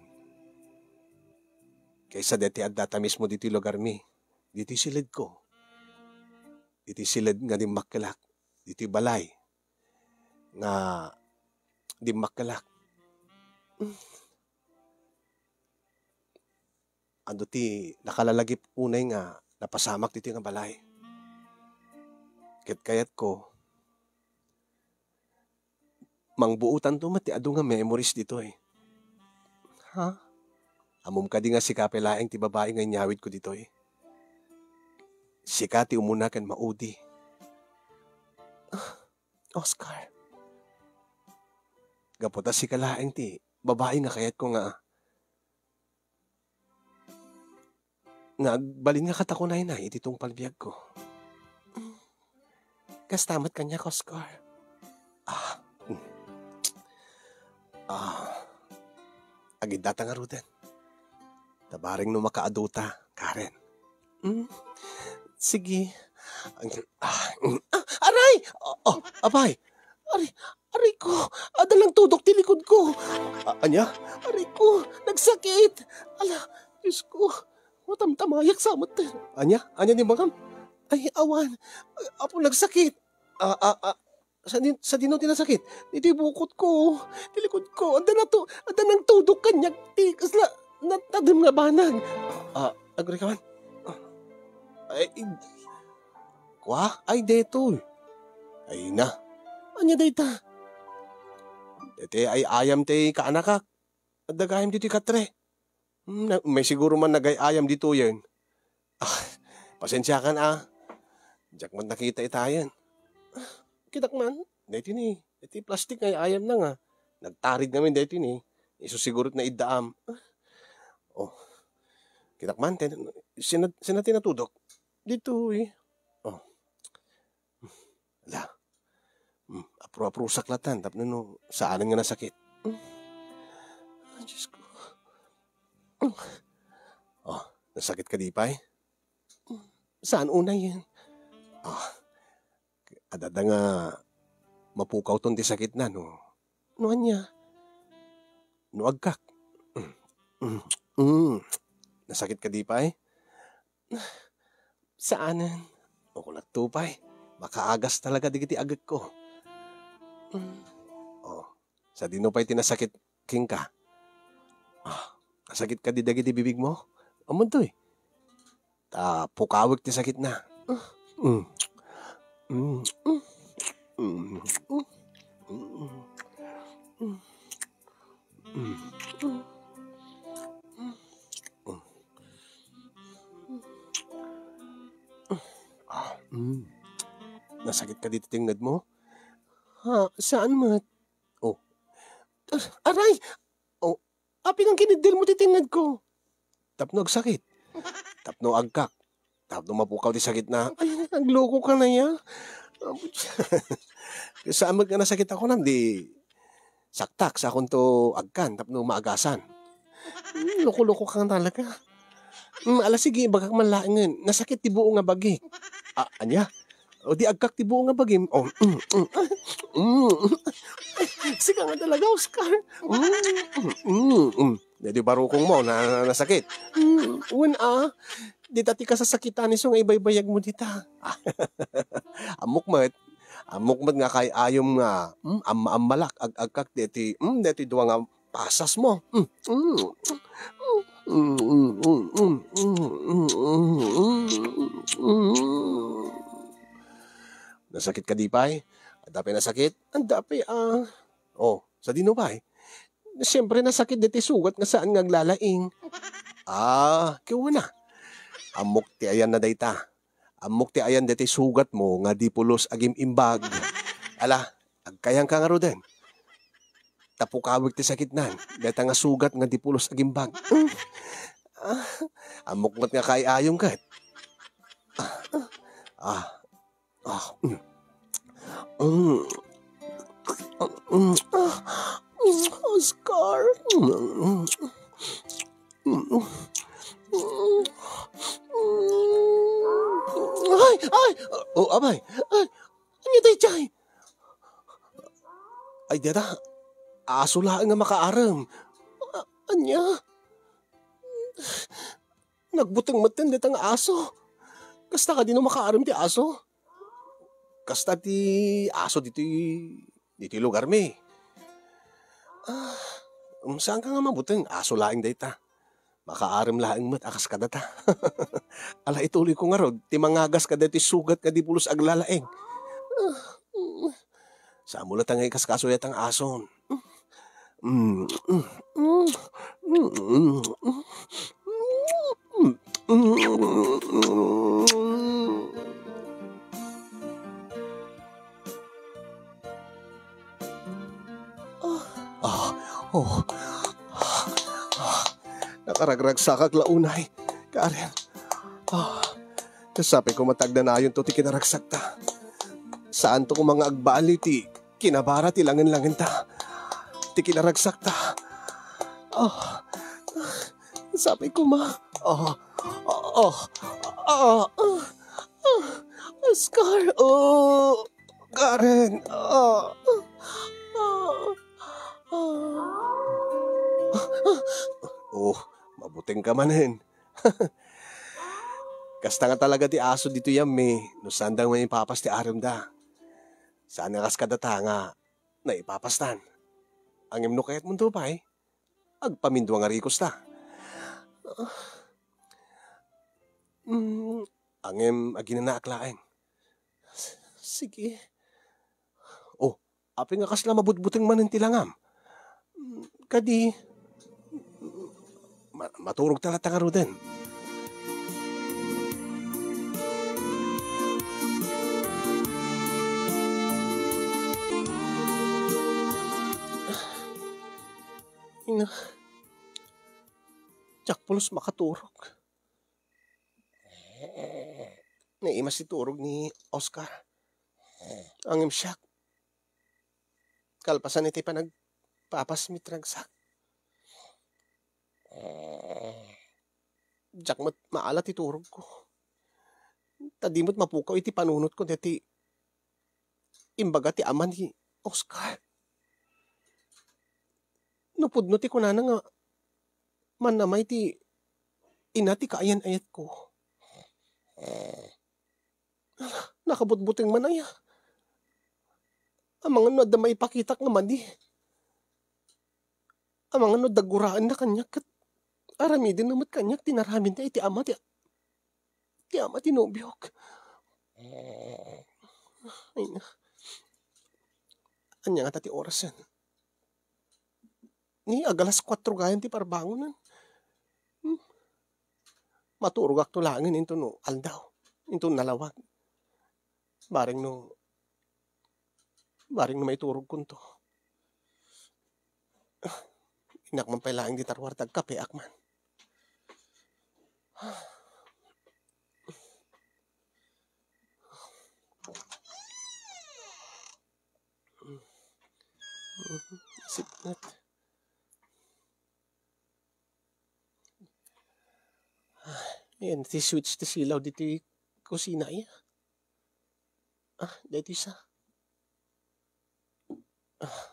Kaysa deti addata mismo ditoy lugarmi, ditoy siledko. Ditoy siled nga dimmakkelak, ditoy balay nga dimmakkelak. Adu ti nakalalagip unay nga napasamak ditoy nga balay. Ket kayatko, mangbuotanto met ti adu nga memories ditoy. Ha? Ammom kadi nga sika pay laeng ti babai nga inyawidko ditoy? Sika ti umuna ken maudi. Ah, Oscar. Gapu ta sika laeng ti babai nga kayatko nga nga agbalin nga katakunaynay iti tungpal biagko. Kasta met kaniak, Oscar. Ah. Mm. Ah. Agiddata ngaruden. Ta bareng no makaaduta, Karen. Mm. Sige. Ah, mm. Ah, aray! Oh, oh, apay. Aray, aray ko. Adda nangtudok ti likod ko. A-, ania? Aray ko, nagsakit. Ala, Diyos ko. Matamtamayak sa met. Ania? Ania ni mangam? Ay, awan. Apo, nagsakit. Ah, ah, ah. Sa din, sa dino ti nasakit? Ditoy bukot ko. Ti likod ko. Adda na to. Adda nangtudok kaniak. Ti, kasla, nat-, natadem nga banag. Ah, agrikawan. Ah. Ay, ig-, kwa? Ay, detoy. Ay na. Ania dayta? Deti ay ayam ti kaanakak. Adda gayam ditoy katre. Hmm, na, may siguro man nagay-ayam ditoyen. Ah, pasensiakan, ah. Diak man nakita itayen. Ah, kitak man, daytoy ni, daytoy plastik nga ay-ayam na nga. Nagtarid ngamin daytoy ni. Isu siguro ti naiddaam. Ah, oh. Kitak man, ten-, sina, sina ti natudok? Ditoy. Oh. Ala. Hmm, apro-aprosak latan tapno no saanen nga nasakit. Hmm. Ah, Diyos ko. Hmm. Oh, nasakit kadi pay? Hmm. Saan unayen? Ah, adda nga mapukawton ti sakitna, no? No ania? No agkak? Hmm. Hmm. Hmm. Nasakit kadi pay? Saanen. O, kunakto pay, makaagas talaga dagiti agekko. Mm. O, sadino pay ti nasakit kenka? Ah, nasakit kadi dagiti bibigmo? Amantoy. Ta pukawek ti sakitna. Mm. Mm. Mm. Mm. Mm. Mm. Mm. Ah, mm. Nasakit kadi ti tengngedmo? Ha, saan met? Oh. Ah, aray! Oh, apay nga kiniddilmo ti tengngedko? Tapno agsakit. Tapno agkak. Tapno mapukaw ti sakitna. Ay, naglokoka aya. Saan met nga nasakit a kunam, di saktak, sakonto agkan tapno maagasan. Hmm, loko-lokoka talaga. Hmm, ala, sige, ibagak man laengen. Nasakit ti buo nga bagik. Ah, ania? O di agkak ti buo nga bagim. Oh, mm, mm, mm. Sika nga talaga, Oscar. Mm, mm, mm. Daytoy barukongmo na, na, nasakit. Mm, wen a. Dita ti kasasakitan isu nga ibaybayagmo dita. Ammok met. Ammok met nga kay-ayom nga, mm, amma-ammalak ag-agkak deti, mm, deti dua nga pasasmo. Mm, mm. Nasakit kadi pay? Adda pay nasakit? Adda pay, ah. Oh, sadino pay? Siempre, nasakit deti sugat nga saan nga aglalaing. Ah, kiuna. Ammok ti ayanna dayta. Ammok ti ayan deti sugatmo nga di pulos agim-imbag. Ala, agkayangka ngaruden. Ta pukawek ti sakitnan, dayta nga sugat nga di pulos agimbag. Ah, ammok met nga kay-ayom ket. Ah, ah, ah, mm. Mm. Mm. Ah, mm, Oscar. Mm. Mm. Mm. Ay, ay! Oh, abay. Ay, ania daydiay? Ay, dida. Aso laeng nga makaarem. Ania? Nagbuteng metten dayta nga aso. Kasta kadi no makaarem ti aso? Kasta ti aso ditoy, ditoy lugarmi. Ah, um, saanka nga mabuteng? Aso laeng dayta. Makaarem laeng met a kas kadata. Ala, ituloyko ngarud ti mangagas kadaytoy sugat nga di pulos aglalaeng. Ah, mm. Saanmo latta nga ikaskaso dayta nga ason. Ah, oh. Ah, nakaragragsakak la unay, Karen. Ah, sapay koma ta agnanayonto ti kinaragsakta. Saanto koma nga agbaliw ti kinabara ti langen-langenta, ti kinaragsakta. Ah, sapay koma. Ah, ah, ah, ah, ah, Oscar, oh, Karen, ah, ah, ah, ah. Oh, mabuteng ka manen. Kasta nga talaga ti aso ditoy ammi, no saanda nga maipapas ti aremda. Saan nga kas kadata nga naipapastan. Ngem no kayatmonto pay, agpamindua nga rikos ta. Mm, ngem aginanaak laeng. Sige. Oh, apay nga kasla mabutbuteng manen ti langam? Mm, kadi, ma-, maturog ta latta ngaruden. Ina, diak pulos makaturog. Naimas ti turog ni Oscar. Ngem siak, kalpasan iti panagpapasmi ti ragsak, diak met maala ti turogko. Ta di met mapukaw iti panunotko daytoy imbaga ti ama ni Oscar. No pudno ti kunana nga mannamay ti ina ti kaayan-ayatko. Nakabutbuteng man aya. Amangan no adda maipakitak nga madi. Amangan no adda guraenna kaniak ket aramiden met kaniak ti naramidna iti ama ti, ti ama ti nobiok. Ay, na. Ania ngata ti orasen? Ni, ag-alas kuatro gayam ti parbangonan. Hmm. Maturogakto laengen inton no aldaw, inton nalawag. Bareng no, bareng no maiturogkonto. Innak man pay laeng dita ruar, agkapeak man. Sipnget. Ah, ayan, ti switch ti silaw ditoy kusina, iya. Ah, daytoy sa. Ah,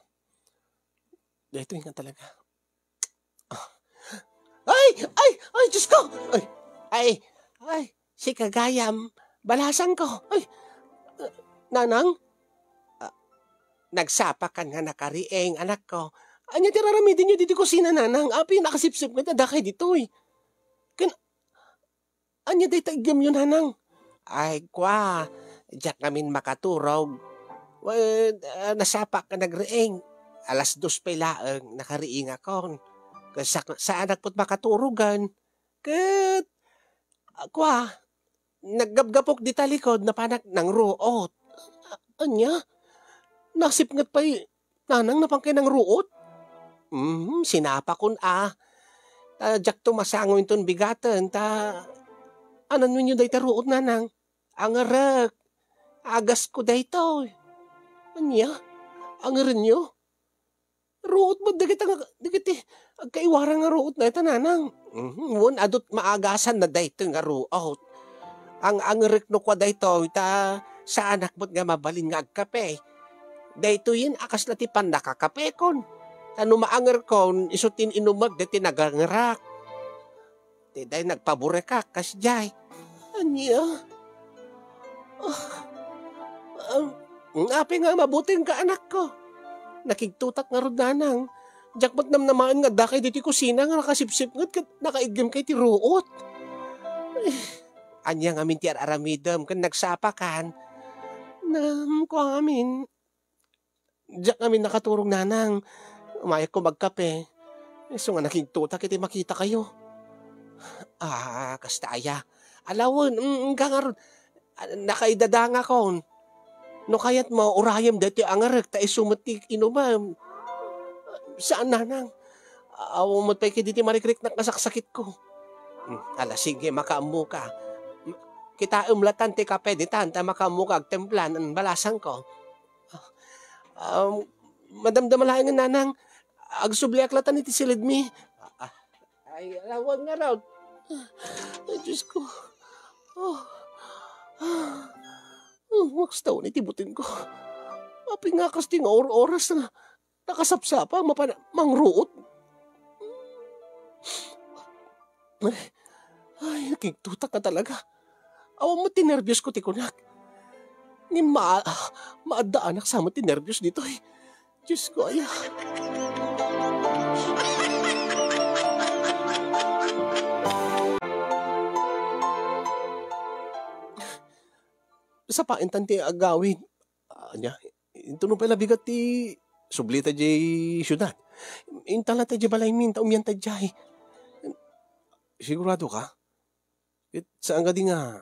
daytoy nga talaga. Ah. Ay! Ay! Ay, Diyos ko! Ay! Ay! Ay! Sika gayam, balasangko. Ay! Nanang? Ah, nagsapakan nga nakariing, anakko. Ania ti raramidenyo ditoy kusina, Nanang? Apay, nakasipsipnget nga dakay ditoy. Ken, ania dayta iggemyo, Nanang? Ay, kua, diak ngamin makaturog. Wen, ah, nasapak nga nagriing. Alas dos pay laeng, nakariingakon. Ket sa-, saanak met makaturogen. Ket, ah, kua, naggapgapok dita likod, napanak nangruot. Ania? Nasipnget pay, Nanang, napankay nangruot? Mhm, sinapakon a. Ta diakto masango inton bigaten, ta ananwenyo dayta ruot, Nanang? Angerek. Agasko daytoy. Ania? Angerenyo? Ruot met dagiti nga, dagiti agkaiwara nga ruot dayta, Nanang? Mhm, wen, adu ti maagasanna daytoy nga ruot. Ang-angerek no kua daytoy, ta saanak met nga mabalin nga agkape. Daytoyen a kasla ti pannakakapekon. Ta no maangerkon, isu ti in-inumek daytoy nagangerak. Ti day nagpaburekak, kasdiay. Ania? Ah, ah, apay nga mabutengka, anakko? Nakigtotak ngarud, nanang. Diak met namnamaen nga addakay ditoy kusina nga nakasipsipnget ket nakaiggimkay ti ruot. Eh, ania ngamin ti ar-aramidem ken nagsapakan? Nam, kua ngamin, diak ngamin nakaturog, nanang. Umayakko magkape. Isu nga nakigtotak iti makitakayo. Ah, kasta aya. Ala wen, mm, inka ngarud. Ah, nakaidadangakon. No kayatmo, urayem daytoy angerek ta isu met ti inumem. Saan, nanang. Awan met pay ketdi ti marikriknak nga saksakitko. Hmm, ala, sige, makaammoka. Kitaem latan ti kape ditan ta makaammoka agtimpla, balasangko. Ah, um, madamdama laengen, nanang. Agsubliak latan iti silidmi. Ah, ah. Ay, awan ngarud. Ay, Diyos ko. Oh. Ah. Oh, makastawan iti butengko. Apay nga kasta nga or-oras nga nakasapsapa, mapan-, mangruot. Ay, ay, nakigtotak nga talaga. Awan met ti nerbios ko ti kunak. Ni ma-, maadda anak sa met ti nerbios ditoy. Diyos ko, aya. Sapaen tan ti agawid. Ania, intono pay labigat ti sublita diay siudad. Intalata diay balaymi, ta umianta diay. Sigurado ka? Ket saan kadi nga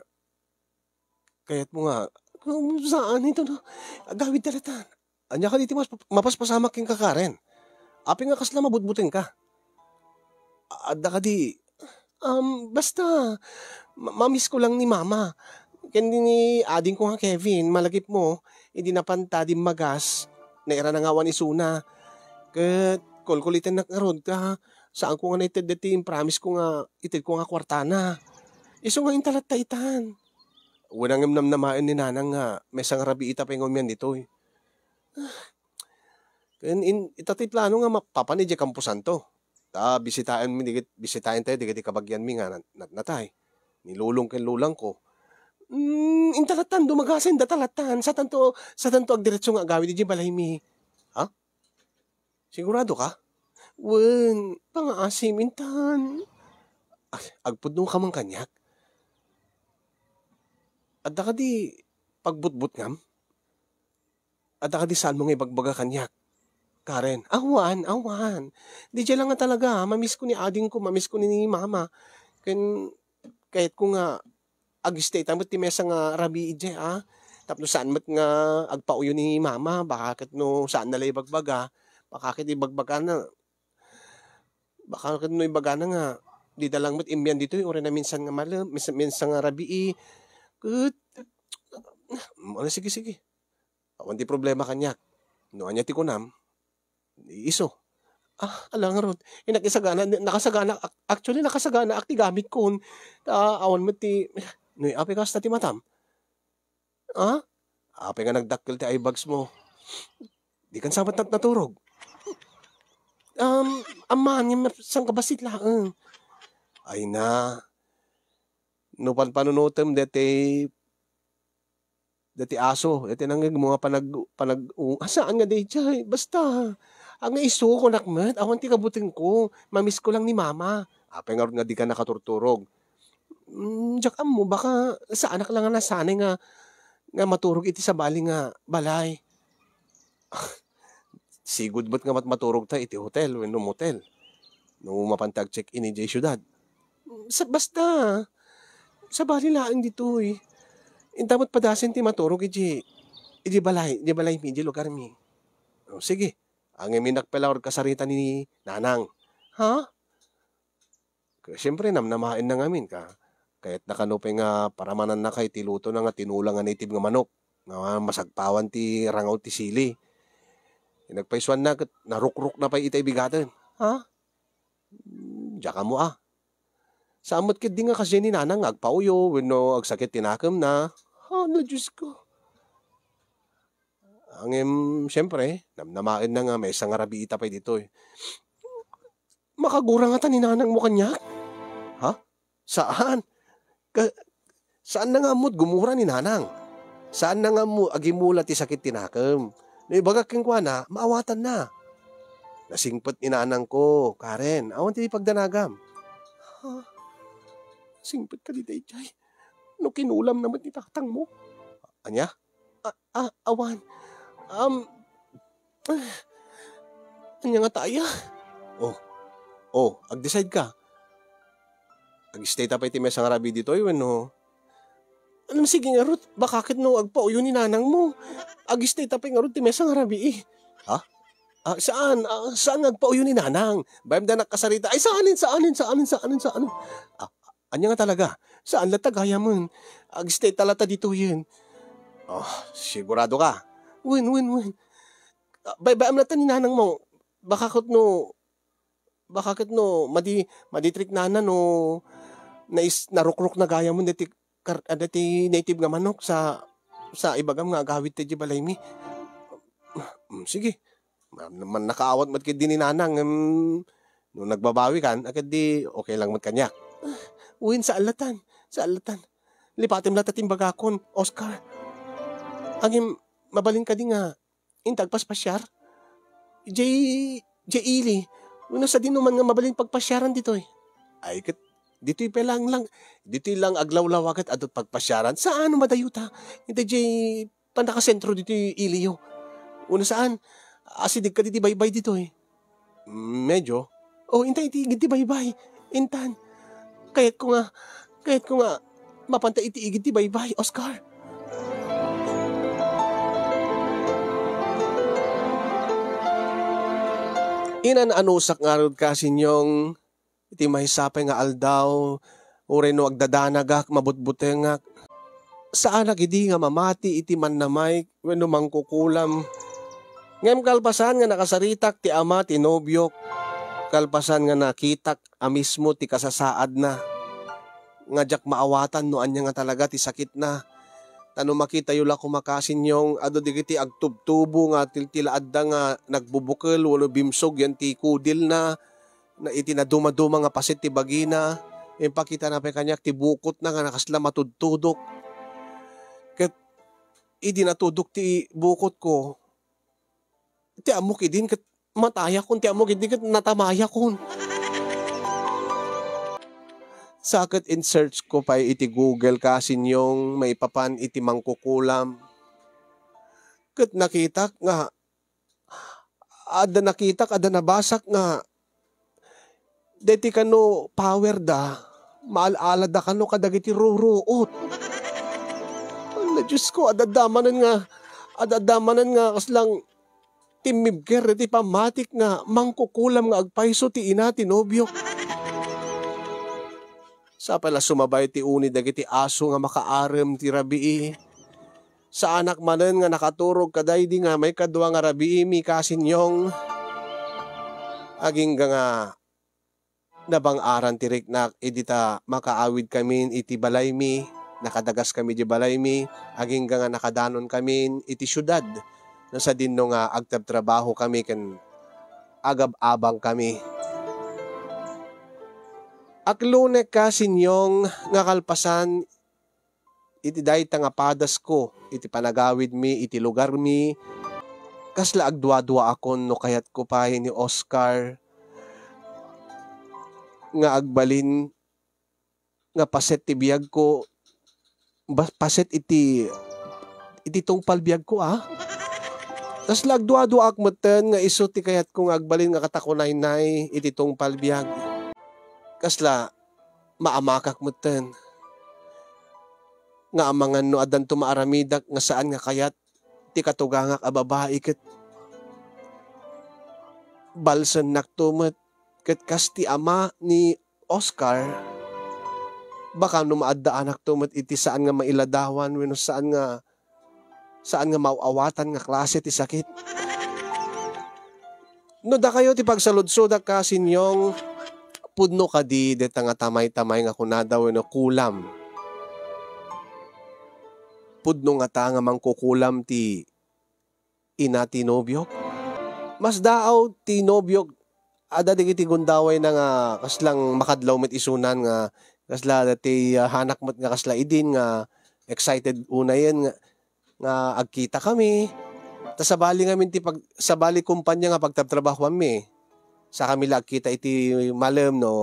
kayatmo nga, um, saan ito, no? Agawid ta latan. Ania kadi ti mas-, mapaspasamak kenka, Karen? Apay nga kasla mabutbutengka? A-, adda kadi, um, basta, ma-, mamiss ko lang ni Mama. Ken ni adingko nga Kevin, malagipmo, idi napanta dimmagas, nairana nga awan isuna. Ket kulkulitennak ngarud ta saanko nga naited daytoy impromise ko nga itedko nga kuartana. Isu nga inta latta itan. Wen, ngem namnamaen ni Nanang nga maysa nga rabii ita pay nga umian ditoy. Ken in-, ita ti plano nga mapapan idiay kamposanto. Ta bisitaenmi digit-, bisitaentayo digiti kabagianmi nga nat-, natnatay. Ni lolong ken lolangko. Mm, inta lattan, dumagasen data lattan. Satanto, satanto agdiretso nga agawid idiay balaymi. Ha? Sigurado ka? Wen, pangaasim intan. Ag-, agpudno ka man kaniak? Adda kadi pagbutbutngam? Adda kadi saanmo nga ibagbaga kaniak, Karen? Awan, awan. Diay lang nga talaga, mamiss ko ni adingko, mamiss ko ni Mama. Ken kayatko nga ag-stay ta met ti maysa nga rabii idiay, a. Tapno saan met nga agpauyo ni Mama, baka ket no saanna la ibagbaga, baka ket ibagbagana, baka ket no ibagana nga dida lang met immian ditoy, uray naminsan nga malem, minsan, minsan nga rabii. Ket, ala, sige, sige. Awan ti problema kaniak. No ania ti kunam, isu. Ah, ala ngarud. Innak isagana, nakasagana, ac-, actually, nakasaganaak ti gamitkon. Ta awan met ti, no, apay kasta ti matam? Ah? Apay nga nagdakkel ti eye bags mo? Dikan sa met nat-, naturog? Um, ammaan nga sangkabassit laeng. Ay na, no panpanunotem deti dati aso, dati nangngegmo nga panag-, panag-, u-, ah, saan nga daydiay? Basta, ang isu, kunak met, awan ti kabutengko, mamiss ko lang ni Mama. Apay ngarud nga dika nakaturturog? Mm, diak ammo, baka saanak lang nga nasanay nga, nga maturog iti sabali nga balay. Sigud met nga mat-, maturogta iti hotel wenno motel no mapanta ag-check-in idiay siudad. Sa, basta, sabali laeng ditoy. Inta met padasen ti maturog iti, iti balay, iti balaymi, iti lugarmi. O, sige. Ngem innak pay la kasarita ni Nanang. Ha? Siempre, namnamaenna ngamin ka. Kayatna kano pay nga paramanannaka iti lutona nga tinola nga native nga manok, nga masagpawan ti rangaw ti sili. Inagpaysuanna ket narukrokna pay ita ibigaten. Ha? Diak ammo a. Saan met ketdi nga kasdiay ni Nanang nga agpauyo wenno agsakit ti nakemna. Hala, Diyos ko. Ngem, siempre, namnamaenna nga maysa nga rabiita pay ditoy. Makagura ngata ni nanangmo kaniak? Ha? Saan. Ka-, saanna nga ammod gumura ni nanang. Saanna nga ammo agimula ti sakit ti nakem. No ibagak kenkuana, maawatanna. Nasingpet ni nanangko, Karen, awan ti pagdanagam. Ha? Singpet kadi daydiay? No kinulamna met ni tatangmo? Ania? A-, a-, awan. Um, ania ngata aya? Oh. Oh, ag-decide ka. Ag-stay ta pay ti maysa nga rabii ditoy wenno? Ano, sige ngarud, baka ket no agpauyo ni nanangmo. Ag-stay ta pay ngarud ti maysa nga rabii. Ha? Ah, saan? Ah, saan nga agpauyo ni nanang? Bayam da nakasarita. Ay, saanen, saanen, saanen, saanen, saanen? Ah, ania nga talaga? Saan latta gayamen? Ag-stay ta latta ditoyen. Oh, sigurado ka? Wen, wen, wen. Ah, bay-, bayam latta ni nanangmo. Baka ket no, baka ket no, madi-, maditriknana no nais-, narukrokna gayamen deti kar-, ah, deti native nga manok sa, sa ibagam nga agawid ta idiay balaymi. Mm, sige. Man, man nakaawat met ketdi ni nanang, em, no nagbabawi kan, a, ketdi okay lang met kaniak. Ah, wen, saan latan. Saan latan. Lipatem latta ti imbagakon, Oscar. Ngem, mabalin kadi nga inta agpaspasiar? Jay, jay ili. Wenno sadino man nga mabalin pagpasiaran ditoy? Ay, ket ditoy pay lang, lang, ditoy lang aglawlawa ket adut pagpasiaran. Saan no madayuta? Inta jay pannakasentro ditoy iliyo. Wenno saan? Asideg kadi ti baybay ditoy? Medyo. Oh, inta iti igid ti baybay. Intan. Kayatko nga, kayatko nga, mapanta iti igid ti baybay, Oscar. Inan-anusak ngarud, Kasinyong, iti maysa pay nga aldaw, uray no agdadanagak, mabutbutengak. Saanak idi nga mamati iti mannamay wenno mangkukulam. Ngem kalpasan nga nakasaritak ti ama ti nobiok, kalpasan nga nakitak a mismo ti kasasaadna, nga diak maawatan no ania nga talaga ti sakitna. Ta no makitayo la koma, Kasinyong, adu dagiti agtubtubo nga tiltilaadda nga nagbubukel wenno bimsog yan ti kudilna, na iti nadumaduma nga paset ti bagina, impakitana pay kaniak ti bukotna nga nakasla matudtudok. Ket idi natudok ti bukotko, ti ammok idin ket matayakon, ti ammok idi ket natamayakon. Sa ket in-search ko pay iti Google, Kasinyong, maipapan iti mangkukulam. Ket nakitak nga adda nakitak, adda nabasak nga deti kano power da, maal-alada kano kadagiti ruruot. Ala, Diosko, adda manen nga, adda manen nga kaslang timmibker deti pammatik nga mangkukulam nga agpayso ti ina ti nobiok. Sa pala sumabay ti uni dagiti aso nga makaarem ti rabii. Saanak manen nga nakaturog kadaydi nga maikadua nga rabiimi, Kasinyong. Agingga nga nabang-aran ti riknak idi ta makaawidkamin iti balaymi, nakadagaskami iti balaymi, agingga nga nakadanonkamin iti siudad, no sadino nga agtrabtrabahokami ken agab-abangkami. Aklunek, Kasinyong, nga kalpasan iti dayta nga padasko iti panagawidmi iti lugarmi, kasla agduaduaakon no kayatko pay ni Oscar nga agbalin nga paset ti biagko, ba-, paset iti, iti tungpal biagko, a? Kasla agduaduaak metten nga isu ti kayatko nga agbalin nga katakunaynay iti tungpal biag. Kasla maamakak metten nga amangan no addanto maaramidak nga saan nga kayat ti katugangak a babai ket balsennakto met ket kas ti ama ni Oscar, baka no maaddaanakto met iti saan nga mailadawan wenno saan nga saan nga maaw-awatan nga klase ti sakit. No dakayo ti pagsaludsodak, Kasinyong, pudno kadi deta nga tamay-tamay nga kunada wenno kulam? Pudno ngata nga mangkukulam ti ina ti nobiok. Masdaaw ti nobiok, adda dagiti gundawayna nga kaslang makadlaw met isunan nga kasla ti, ah, hanak met nga kasla idin nga excited unayen nga, nga agkitakami. Ta sabali ngamin ti pag-, sabali kumpanya nga pagtrabtrabahuanmi. Sakami la agkita iti malem no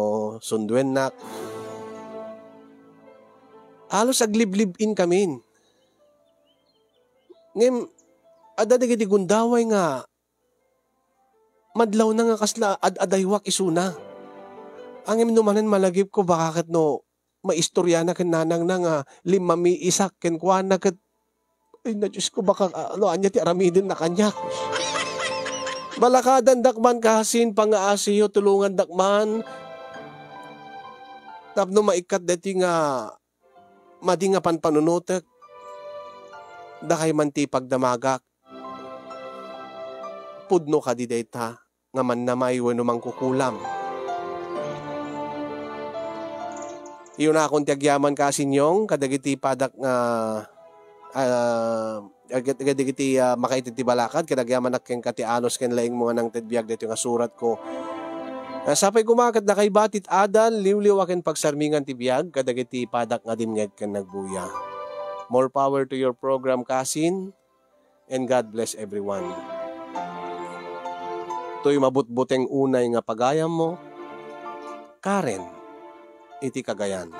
sunduennak. Halos agliblib-in kamin. Ngem, adda dagiti gundaway nga madlawna nga kasla ad-adaywak isuna. Ngem no manen malagipko, baka ket no maistoriana ken nanangna nga limmamiisak kenkuana ket, ay na Diosko, baka, ah, no ania ti aramidenna kaniak. Balakadandak man kasin, pangaasiyo, tulongandak man. Tapno maikkat daytoy nga madi nga panpanunotek, dakay man ti pagdamagak. Pudno kadi dayta nga mannamay wenno mangkukulam? Iyunakon ti agyaman kaasinyong kadagiti padak nga, ah, kadagiti, ah, makaited ti balakad, ket agyamanak kenka ti anus ken laingmo nga nangted biag daytoy nga suratko. Ah, sapay koma ket nakaibati ti adal, liwliwa ken pagsarmingan ti biag kadagiti padak nga dimngeg ken nagbuya. More power to your program, kasin, and God bless everyone. Toy mabutbuteng unay nga pagayammo, Karen, iti Cagayan.